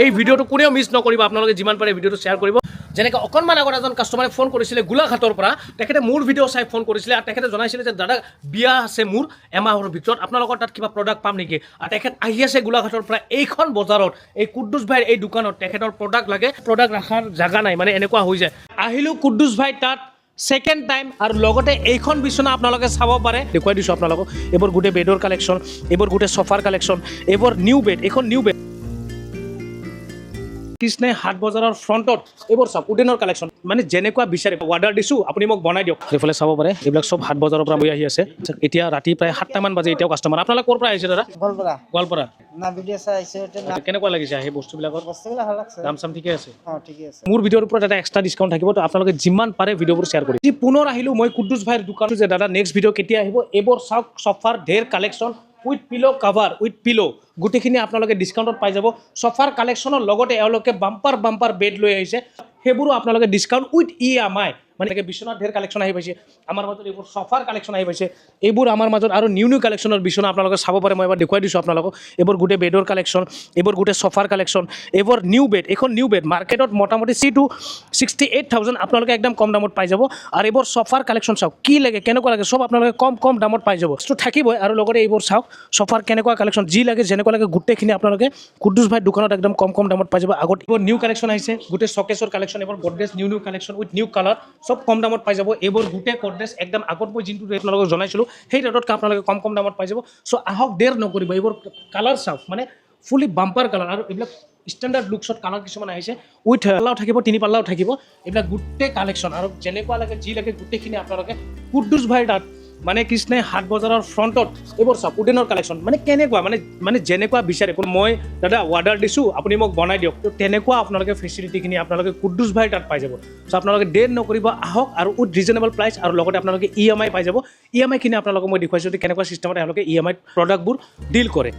এই ভিডিঅ'টো কোনেও মিছ নকৰিব। আপোনালোকে যিমান পাৰে ভিডিঅ'টো শ্বেয়াৰ কৰিব। যেনেকৈ অকণমান আগত এজন কাষ্টমাৰে ফোন কৰিছিলে গোলাঘাটৰ পৰা। তেখেতে মোৰ ভিডিঅ' চাই ফোন কৰিছিলে আৰু তেখেতে জনাইছিলে যে দাদা, বিয়া আছে মোৰ এমাহৰ ভিতৰত, আপোনালোকৰ তাত কিবা প্ৰডাক্ট পাম নেকি? আৰু তেখেত আহি আছে গোলাঘাটৰ পৰা এইখন বজাৰত, এই কুদ্দুছ ভাইৰ এই দোকানত। তেখেতৰ প্ৰডাক্ট লাগে, প্ৰডাক্ট ৰখাৰ জাগা নাই, মানে এনেকুৱা হৈ যায়। আহিলোঁ কুদ্দুছ ভাই তাত ছেকেণ্ড টাইম। আৰু লগতে এইখন বিচনা আপোনালোকে চাব পাৰে, দেখুৱাই দিছোঁ আপোনালোকক। এইবোৰ গোটেই বেডৰ কালেকশ্যন, এইবোৰ গোটেই চফাৰ কালেকশ্যন, এইবোৰ নিউ বেড, এইখন নিউ বেড। কৃষ্ণাই হাট বজাৰৰ ফ্ৰণ্টত। এইবোৰ চাওক, উডেনৰ কালেকশ্যন, মানে যেনেকুৱা বিচাৰে। অৰ্ডাৰ দিছোঁ, আপুনি মোক বনাই দিয়ক। এইফালে চাব পাৰে, এইবিলাক চব হাট বজাৰৰ পৰা বৈ আহি আছে। এতিয়া ৰাতি প্ৰায় 7টামান বাজে, এতিয়াও কাষ্টমাৰ। আপোনালোক ক'ৰ পৰা আহিছে দাদা? গোৱালপাৰা। গোৱালপাৰা। না, ভিডিঅ' চাই আহিছে এতিয়া না। কেনেকুৱা লাগিছে সেই বস্তুবিলাকৰ? বস্তুবিলাক ভাল লাগছে। দাম চাম ঠিকে আছে? অঁ, ঠিকে আছে। মোৰ ভিডিঅ'ৰ ওপৰত এটা এক্সট্ৰা ডিছকাউণ্ট থাকিব। তো আপোনালোকে যিমান পাৰে ভিডিঅ'বোৰ শ্বেয়াৰ কৰি। আজি পুনৰ আহিলোঁ মই কুদ্দুছ ভাইৰ দোকানত যে দাদা, নেক্সট ভিডিঅ' কেতিয়া আহিব? এইবোৰ চাওক, চফাৰ ঢেৰ collection with pillow cover, with pillow, গোটেইখিনি আপোনালোকে ডিছকাউণ্টত পাই যাব। চফাৰ কালেকশ্যনৰ লগতে এওঁলোকে বাম্পাৰ বাম্পাৰ বেড লৈ আহিছে, সেইবোৰো আপোনালোকে ডিছকাউণ্ট উইথ ইএমআই। মানে এনেকৈ বিচনাত ঢেৰ কালেকশ্যন আহি পাইছে আমাৰ মাজত। এইবোৰ চফাৰ কালেকশ্যন আহি পাইছে এইবোৰ আমাৰ মাজত। আৰু নিউ নিউ কালেকশ্যনৰ বিচনা আপোনালোকে চাব পাৰে, মই এবাৰ দেখুৱাই দিছোঁ আপোনালোকক। এইবোৰ গোটেই বেডৰ কালেকশ্যন, এইবোৰ গোটেই চফাৰ কালেকশ্যন, এইবোৰ নিউ বেড। এইখন নিউ বেড মাৰ্কেটত মোটামুটি 68,000, আপোনালোকে একদম কম দামত পাই যাব। আৰু এইবোৰ চফাৰ কালেকশ্যন চাওক, কি লাগে, কেনেকুৱা লাগে, চব আপোনালোকে কম কম দামত পাই যাব। বস্তু থাকিবই। আৰু লগতে এইবোৰ চাওক, চফাৰ কেনেকুৱা কালেকশ্যন, যি লাগে, যেনেকুৱা লাগে, গোটেইখিনি আপোনালোকে কুদ্দুছ ভাই দোকানত একদম কম কম দামত পাই যাব। আগত এইবোৰ নিউ কালেকশ্যন আহিছে, গোটেই শ্বকেছৰ কালেকশ্যন, এইবোৰ Godrej new new collection with new colour, চব কম দামত পাই যাব। এইবোৰ গোটেই গডৰেজ একদম আগত মই যোনটো ৰেট আপোনালোকক জনাইছিলোঁ, সেই ৰেটতকৈ আপোনালোকে কম কম দামত পাই যাব। চ' আহক, দেৰ নকৰিব। এইবোৰ কালাৰ চাওক, মানে ফুলি বাম্পাৰ কালাৰ। আৰু এইবিলাক ষ্টেণ্ডাৰ্ড লুকছত কালাৰ কিছুমান আহিছে, উইথ পাল্লাও থাকিব, তিনি পাল্লাও থাকিব। এইবিলাক গোটেই কালেকশ্যন আৰু যেনেকুৱা লাগে, যি লাগে, গোটেইখিনি আপোনালোকে কুদ্দুছ ভাইৰ তাত, মানে কৃষ্ণাই হাট বজাৰৰ ফ্ৰণ্টত। এইবোৰ চাওক, উডেনৰ কালেকশ্যন, মানে কেনেকুৱা, মানে মানে যেনেকুৱা বিচাৰে। মই দাদা, অৰ্ডাৰ দিছোঁ, আপুনি মোক বনাই দিয়ক, তো তেনেকুৱা আপোনালোকে ফেচিলিটিখিনি আপোনালোকে কুদ্দুছ ভাইৰ তাত পাই যাব। চ' আপোনালোকে দেৰ নকৰিব, আহক। আৰু উইথ ৰিজনেবল প্ৰাইচ আৰু লগতে আপোনালোকে ইএমআই পাই যাব। ইএমআইখিনি আপোনালোকক মই দেখুৱাইছোঁ যে কেনেকুৱা চিষ্টেমত তেওঁলোকে ইএমআই প্ৰডাক্টবোৰ ডিল কৰে।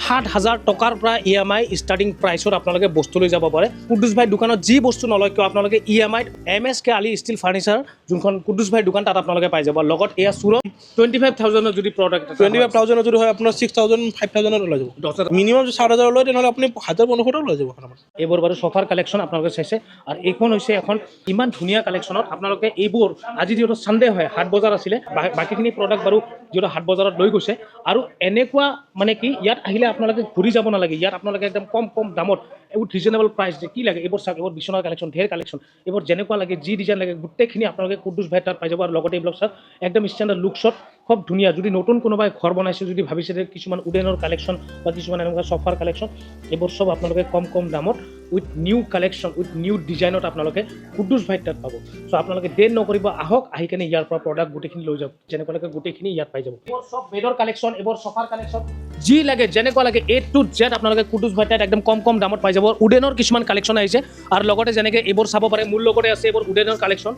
7000 টকাৰ পৰা ইএমআই ষ্টাৰ্টিং প্ৰাইচত আপোনালোকে বস্তু লৈ যাব পাৰে। কুদ্দুছ ভাই দোকানত যি বস্তু নলয় কিয়, আপোনালোকে ইএমআইত এমএছকে আলি ষ্টিল ফাৰ্নিচাৰ, যোনখন কুদ্দুছ ভাইৰ দোকান, তাত আপোনালোকে পাই যাব। লগত এয়া চুৰত 25,000ৰ যদি প্ৰডাক্ট 25,000ৰ যদি হয়, আপোনাৰ 6,000, 5,000ত ওলাই যাব। 10,000। মিনিমাম যদি 7000 লয়, তেনেহ'লে আপুনি হাজাৰ 1500 টকা ওলাই যাব এখন আমাৰ। এইবোৰ বাৰু চফাৰ কালেকশ্যন আপোনালোকে চাইছে। আৰু এইখন হৈছে এখন ইমান ধুনীয়া কালেকশ্যনত আপোনালোকে এইবোৰ। আজি যিহেতু ছানডে হয়, হাট বজাৰ আছিলে, বাকীখিনি প্ৰডাক্ট বাৰু যিহেতু হাট বজাৰত লৈ গৈছে। আৰু এনেকুৱা মানে কি, ইয়াত আহিলে আপোনালোকে ঘূৰি যাব নালাগে। ইয়াত আপোনালোকে একদম কম কম দামত, এইবোৰ ৰিজনেবল প্ৰাইচ যে কি লাগে। এইবোৰ চাওক, এইবোৰ বিচনাৰ কালেকশ্যন, ঢেৰ কালেকশ্যন। এইবোৰ যেনেকুৱা লাগে, যি ডিজাইন লাগে, গোটেইখিনি আপোনালোকে কুদ্দুছ ভাই তাত পাই যাব। আৰু লগতে এইবিলাক চাওক, একদম ষ্টেণ্ডাৰ্ড লুকছত খুব ধুনীয়া। যদি নতুন কোনোবাই ঘৰ বনাইছে, যদি ভাবিছে যে কিছুমান উডেনৰ কালেকশ্যন বা কিছুমান এনেকুৱা চফাৰ কালেকশ্যন, এইবোৰ চব আপোনালোকে কম কম দামত with new collection, with new ডিজাইনত আপোনালোকে কুদ্দুছ ভাইৰ তাত পাব। চ' আপোনালোকে দেৰ নকৰিব, আহক, আহি কেনে ইয়াৰ পৰা প্ৰডাক্ট গোটেইখিনি লৈ যাওক। যেনেকুৱা লাগে গোটেইখিনি ইয়াত পাই যাব। এইবোৰ চব বেডৰ কালেকশ্যন, এইবোৰ চফাৰ কালেকশ্যন, যি লাগে, যেনেকুৱা লাগে, এ টু জেড আপোনালোকে কুদ্দুছ ভাইৰ তাত একদম কম কম দামত পাই যাব। উডেনৰ কিছুমান কালেকশ্যন আহিছে। আৰু লগতে যেনেকৈ এইবোৰ চাব পাৰে, মোৰ লগতে আছে এইবোৰ উডেনৰ কালেকশ্যন।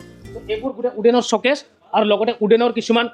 এইবোৰ গোটেই উডেনৰ শ্বকেছ আৰু লগতে উডেনৰ কিছুমান,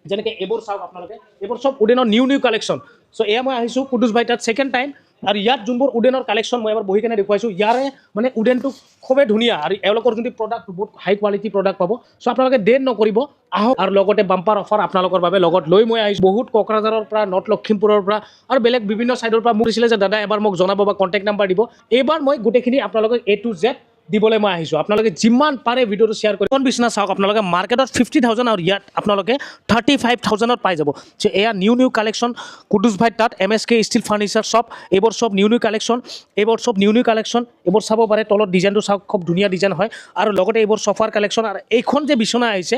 যেনেকৈ এইবোৰ চাওক আপোনালোকে, এইবোৰ চব উডেনৰ নিউ নিউ কালেকশ্যন। চ' এয়া মই আহিছোঁ কুদ্দুছ ভাই তাত ছেকেণ্ড টাইম। আৰু ইয়াত যোনবোৰ উডেনৰ কালেকশ্যন মই এবাৰ বহি কেনে দেখুৱাইছোঁ, ইয়াৰে মানে উডেনটো খুবেই ধুনীয়া আৰু এওঁলোকৰ যোনটো প্ৰডাক্ট, বহুত হাই কোৱালিটি প্ৰডাক্ট পাব। চ' আপোনালোকে দেৰ নকৰিব, আহক। আৰু লগতে বাম্পাৰ অফাৰ আপোনালোকৰ বাবে লগত লৈ মই আহিছোঁ। বহুত কোকৰাঝাৰৰ পৰা, নৰ্থ লখিমপুৰৰ পৰা আৰু বেলেগ বিভিন্ন ছাইডৰ পৰা মোক দিছিলে যে দাদা, এবাৰ মোক জনাব বা কণ্টেক্ট নাম্বাৰ দিব। এইবাৰ মই গোটেইখিনি আপোনালোকক এ টু জেড দিবলৈ মই আহিছোঁ। আপোনালোকে যিমান পাৰে ভিডিঅ'টো শ্বেয়াৰ কৰি। এখন বিচনা চাওক আপোনালোকে, মাৰ্কেটত 50,000 আৰু ইয়াত আপোনালোকে 35,000ত পাই যাব। চ' এয়া নিউ নিউ কালেকশ্যন কুদ্দুছ ভাইৰ তাত, এমএছকে ষ্টিল ফাৰ্নিচাৰ শ্বপ। এইবোৰ চব নিউ নিউ কালেকশ্যন, এইবোৰ চব নিউ নিউ কালেকশ্যন। এইবোৰ চাব পাৰে, তলত ডিজাইনটো চাওক, খুব ধুনীয়া ডিজাইন হয়। আৰু লগতে এইবোৰ চফাৰ কালেকশ্যন। আৰু এইখন যে বিচনা আহিছে,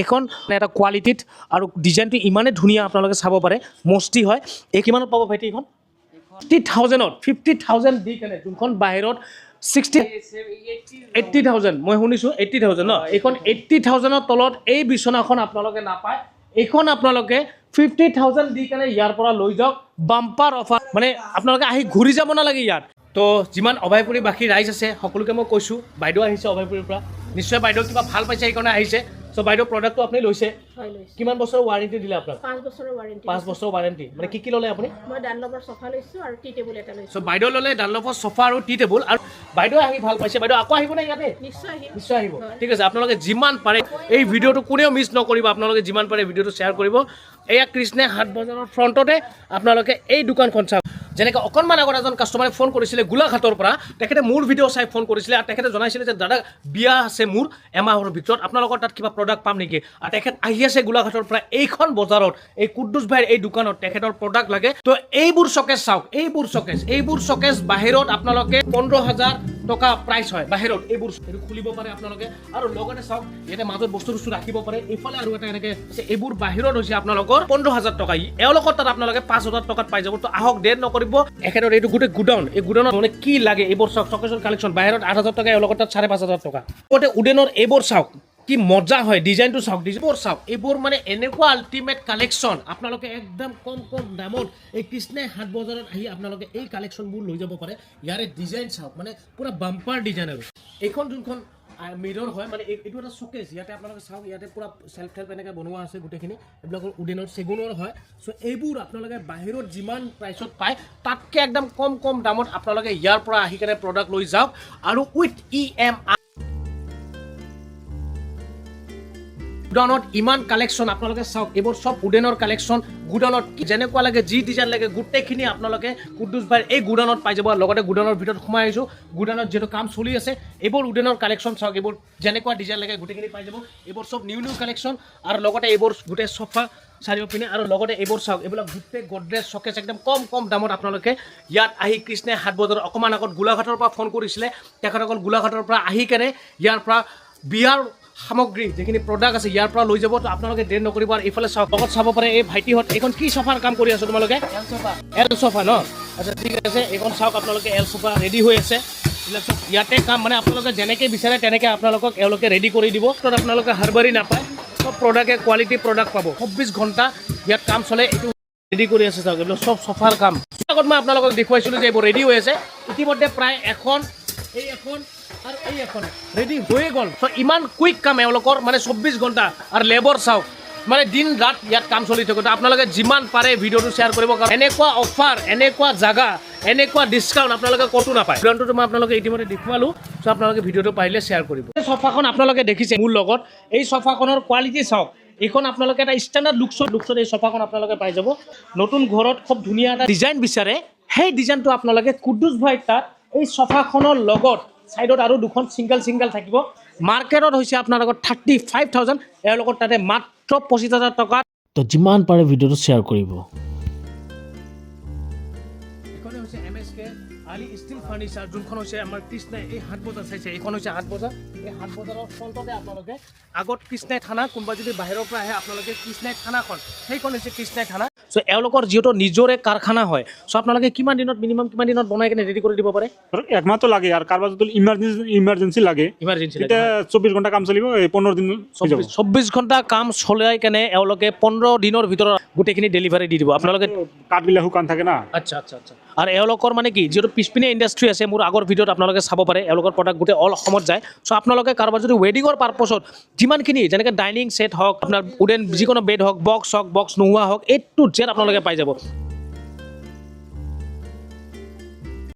এইখন এটা কোৱালিটিত আৰু ডিজাইনটো ইমানেই ধুনীয়া, আপোনালোকে চাব পাৰে, মস্তি হয়। এই কিমানত পাব ভাইটি এইখন? 50,000ত। 50,000 দি কেনে, যোনখন বাহিৰত 60, 80,000, মই শুনিছোঁ 80,000 ন, এইখন 80,000ৰ তলত এই বিচনাখন আপোনালোকে নাপায়। এইখন আপোনালোকে 50,000 দি কেনে ইয়াৰ পৰা লৈ যাওক। বাম্পাৰ অফাৰ, মানে আপোনালোকে আহি ঘূৰি যাব নালাগে ইয়াত। তো যিমান অভয়পুৰীবাসী ৰাইজ আছে, সকলোকে মই কৈছোঁ, বাইদেউ আহিছে অভয়পুৰীৰ পৰা, নিশ্চয় বাইদেউ কিবা ভাল পাইছে, সেইকাৰণে আহিছে। চ' বাইদেউ, প্ৰডাক্টটো আপুনি লৈছে? হয়, লৈছোঁ। কিমান বছৰৰ ৱাৰেণ্টি দিলে আপোনাক? 5 বছৰৰ ৱাৰেণ্টি। 5 বছৰৰ ৱাৰেণ্টি। মানে কি কি ল'লে আপুনি? মই ডানলভৰ চফা লৈছোঁ আৰু টি টেবুল এটা লৈছোঁ। চ' বাইদেউ ল'লে ডানলভৰ চফা আৰু টি টেবুল। আৰু বাইদেউ আহি ভাল পাইছে। বাইদেউ আকৌ আহিব নে ইয়াতে? নিশ্চয় আহিম। নিশ্চয় আহিব। ঠিক আছে, আপোনালোকে যিমান পাৰে এই ভিডিঅ'টো কোনেও মিছ নকৰিব। আপোনালোকে যিমান পাৰে ভিডিঅ'টো শ্বেয়াৰ কৰিব। এয়া কৃষ্ণাই হাট বজাৰৰ ফ্ৰণ্টতে আপোনালোকে এই দোকানখন চাওক। যেনেকৈ অকণমান আগত এজন কাষ্টমাৰে ফোন কৰিছিলে গোলাঘাটৰ পৰা, তেখেতে মোৰ ভিডিঅ' চাই ফোন কৰিছিলে আৰু তেখেতে জনাইছিলে যে দাদা, বিয়া আছে মোৰ এমাহৰ ভিতৰত, আপোনালোকৰ তাত কিবা প্ৰডাক্ট পাম নেকি? আৰু তেখেত আহি আছে গোলাঘাটৰ পৰা এইখন বজাৰত, এই কুদ্দুছ ভাইৰ এই দোকানত তেখেতৰ প্ৰডাক্ট লাগে। তো এইবোৰ চকেজ চাওক, এইবোৰ চকেজ বাহিৰত আপোনালোকে 15,000 টকা প্ৰাইচ হয় বাহিৰত এইবোৰ। এইটো খুলিব পাৰে আপোনালোকে আৰু লগতে চাওক, ইয়াতে মাজত বস্তু বস্তু ৰাখিব পাৰে। এইফালে আৰু এটা এনেকে আছে। এইবোৰ বাহিৰত হৈছে আপোনালোকৰ 15,000 টকা, এওঁলোকৰ তাত আপোনালোকে 5,000 টকাত পাই যাব। তো আহক, দেৰ নকৰিব। এখেতৰ এইটো গোটেই গুডাউন, এই গুডাউনত মানে কি লাগে এইবোৰ চাওক। চকেজৰ কালেকশ্যন বাহিৰত 8,000 টকা, এওঁলোকৰ তাত 5,500 টকা। লগতে উডেনৰ এইবোৰ চাওক, কি মজা হয়। ডিজাইনটো চাওক, ডিজাইনবোৰ চাওক। এইবোৰ মানে এনেকুৱা আল্টিমেট কালেকশ্যন, আপোনালোকে একদম কম কম দামত এই কৃষ্ণাই হাট বজাৰত আহি আপোনালোকে এই কালেকশ্যনবোৰ লৈ যাব পাৰে। ইয়াৰে ডিজাইন চাওক, মানে পূৰা বাম্পাৰ ডিজাইন। আৰু এইখন যোনখন মিৰৰ হয়, মানে এইটো এটা শ্বকেজ। ইয়াতে আপোনালোকে চাওক, ইয়াতে পূৰা চেল্ফ টেল্ফ এনেকৈ বনোৱা আছে গোটেইখিনি। এইবিলাকৰ উডেনৰ, চেগুনৰ হয়। চ' এইবোৰ আপোনালোকে বাহিৰত যিমান প্ৰাইচত পায়, তাতকৈ একদম কম কম দামত আপোনালোকে ইয়াৰ পৰা আহি কেনে প্ৰডাক্ট লৈ যাওক আৰু উইথ ইএমআই। গুডাউনত ইমান কালেকশ্যন আপোনালোকে চাওক, এইবোৰ চব উডেনৰ কালেকশ্যন। গুডাউনত কি যেনেকুৱা লাগে, যি ডিজাইন লাগে, গোটেইখিনি আপোনালোকে কুদ্দুছ ভাইৰ এই গুডাউনত পাই যাব। আৰু লগতে গুডাউনৰ ভিতৰত সোমাই আহিছোঁ। গুডাউনত যিহেতু কাম চলি আছে, এইবোৰ উডেনৰ কালেকশ্যন চাওক। এইবোৰ যেনেকুৱা ডিজাইন লাগে, গোটেইখিনি পাই যাব। এইবোৰ চব নিউ নিউ কালেকশ্যন। আৰু লগতে এইবোৰ গোটেই চফা চাৰিওপিনে। আৰু লগতে এইবোৰ চাওক, এইবিলাক গোটেই গডৰেজ, চকেজ একদম কম কম দামত আপোনালোকে ইয়াত আহি কৃষ্ণাই হাট বজাৰত। অকণমান আগত গোলাঘাটৰ পৰা ফোন কৰিছিলে, তেখেতসকল গোলাঘাটৰ পৰা আহি কেনে ইয়াৰ পৰা বিয়াৰ সামগ্ৰী যিখিনি প্ৰডাক্ট আছে, ইয়াৰ পৰা লৈ যাব। তো আপোনালোকে দেৰ নকৰিব। আৰু এইফালে চাওক, লগত চাব পাৰে এই ভাইটিহঁত। এইখন কি চফাৰ কাম কৰি আছে তোমালোকে? এল চফা ন? আচ্ছা, ঠিক আছে। এইখন চাওক আপোনালোকে, এল চফা ৰেডি হৈ আছে। এইবিলাক চব ইয়াতে কাম, মানে আপোনালোকে যেনেকৈ বিচাৰে তেনেকৈ আপোনালোকক এওঁলোকে ৰেডি কৰি দিব। তাত আপোনালোকে হাৰবাৰী নাপায়, চব প্ৰডাক্টে কোৱালিটি প্ৰডাক্ট পাব। 24 ঘণ্টা ইয়াত কাম চলে। এইটো ৰেডি কৰি আছে চাওক, এইবিলাক চব চফাৰ কাম। আগত মই আপোনালোকক দেখুৱাইছিলোঁ যে এইবোৰ ৰেডি হৈ আছে। ইতিমধ্যে প্ৰায় এখন, এই এখন আৰু এই এখন ৰেডি হৈয়ে গ'ল। চ' ইমান কুইক কাম এওঁলোকৰ, মানে 24 ঘণ্টা। আৰু লেবৰ চাওক, মানে দিন ৰাত ইয়াত কাম চলি থাকে। তো আপোনালোকে যিমান পাৰে ভিডিঅ'টো শ্বেয়াৰ কৰিব, কাৰণ এনেকুৱা অফাৰ, এনেকুৱা জাগা, এনেকুৱা ডিছকাউণ্ট আপোনালোকে ক'তো নাপায়। ব্ৰেণ্ডটো মই আপোনালোকে ইতিমধ্যে দেখুৱালোঁ। চ' আপোনালোকে ভিডিঅ'টো পাৰিলে শ্বেয়াৰ কৰিব। এই চফাখন আপোনালোকে দেখিছে মোৰ লগত, এই চফাখনৰ কোৱালিটি চাওক। এইখন আপোনালোকে এটা ষ্টেণ্ডাৰ্ড লুকছত এই চফাখন আপোনালোকে পাই যাব। নতুন ঘৰত খুব ধুনীয়া এটা ডিজাইন বিচাৰে, সেই ডিজাইনটো আপোনালোকে কুদ্দুছ ভাইৰ তাত এই চফাখনৰ লগত ছাইডত আৰু দুখন ছিংগল ছিংগল থাকিব। মাৰ্কেটত হৈছে আপোনালোকৰ 35,000, এওঁলোকৰ তাতে মাত্ৰ 25,000 টকা। তো যিমান পাৰে ভিডিঅ'টো শ্বেয়াৰ কৰিব। এইখনে হৈছে এমএছকে আলি ষ্টিল ফাৰ্নিচাৰ, যোনখন হৈছে আমাৰ কৃষ্ণাই এই হাট বজাৰ চাইছে। এইখন হৈছে হাট বজাৰ। এই হাট বজাৰৰ ফ্ৰণ্টতে আপোনালোকে আগত কৃষ্ণাই থানা, কোনোবা যদি বাহিৰৰ পৰা আহে আপোনালোকে কৃষ্ণাই থানাখন, সেইখন হৈছে কৃষ্ণাই থানা। চ' এওঁলোকৰ যিহেতু নিজৰে কাৰখানা হয়, চ' আপোনালোকে কিমান দিনত, মিনিমাম কিমান দিনত বনাই কেনে ৰেডি কৰি দিব পাৰে? ধৰক এক মাহটো লাগে। আৰু কাৰোবাৰ যদি ইমাৰ্জেঞ্চি লাগে, ইমাৰ্জেঞ্চি। তেতিয়া 24 ঘণ্টা কাম চলিব, এই 15 দিন হৈ যাব। 24 ঘণ্টা কাম চলাই কেনে এওঁলোকে 15 দিনৰ ভিতৰত গোটেইখিনি ডেলিভাৰী দি দিব আপোনালোকে। কাঠবিলাক শুকান থাকে না। আচ্ছা, আৰু এওঁলোকৰ মানে কি, যিহেতু পিছপিনে ইণ্ডাষ্ট্ৰি আছে, মোৰ আগৰ ভিডিঅ'ত আপোনালোকে চাব পাৰে, এওঁলোকৰ প্ৰডাক্ট গোটেই অল অসমত যায়। চ' আপোনালোকে কাৰোবাৰ যদি ৱেডিঙৰ পাৰ্পছত যিমানখিনি, যেনেকৈ ডাইনিং ছেট হওক, আপোনাৰ উডেন যিকোনো বেড হওক, বক্স হওক, বক্স নোহোৱা হওক, এ টু জেড আপোনালোকে পাই যাব।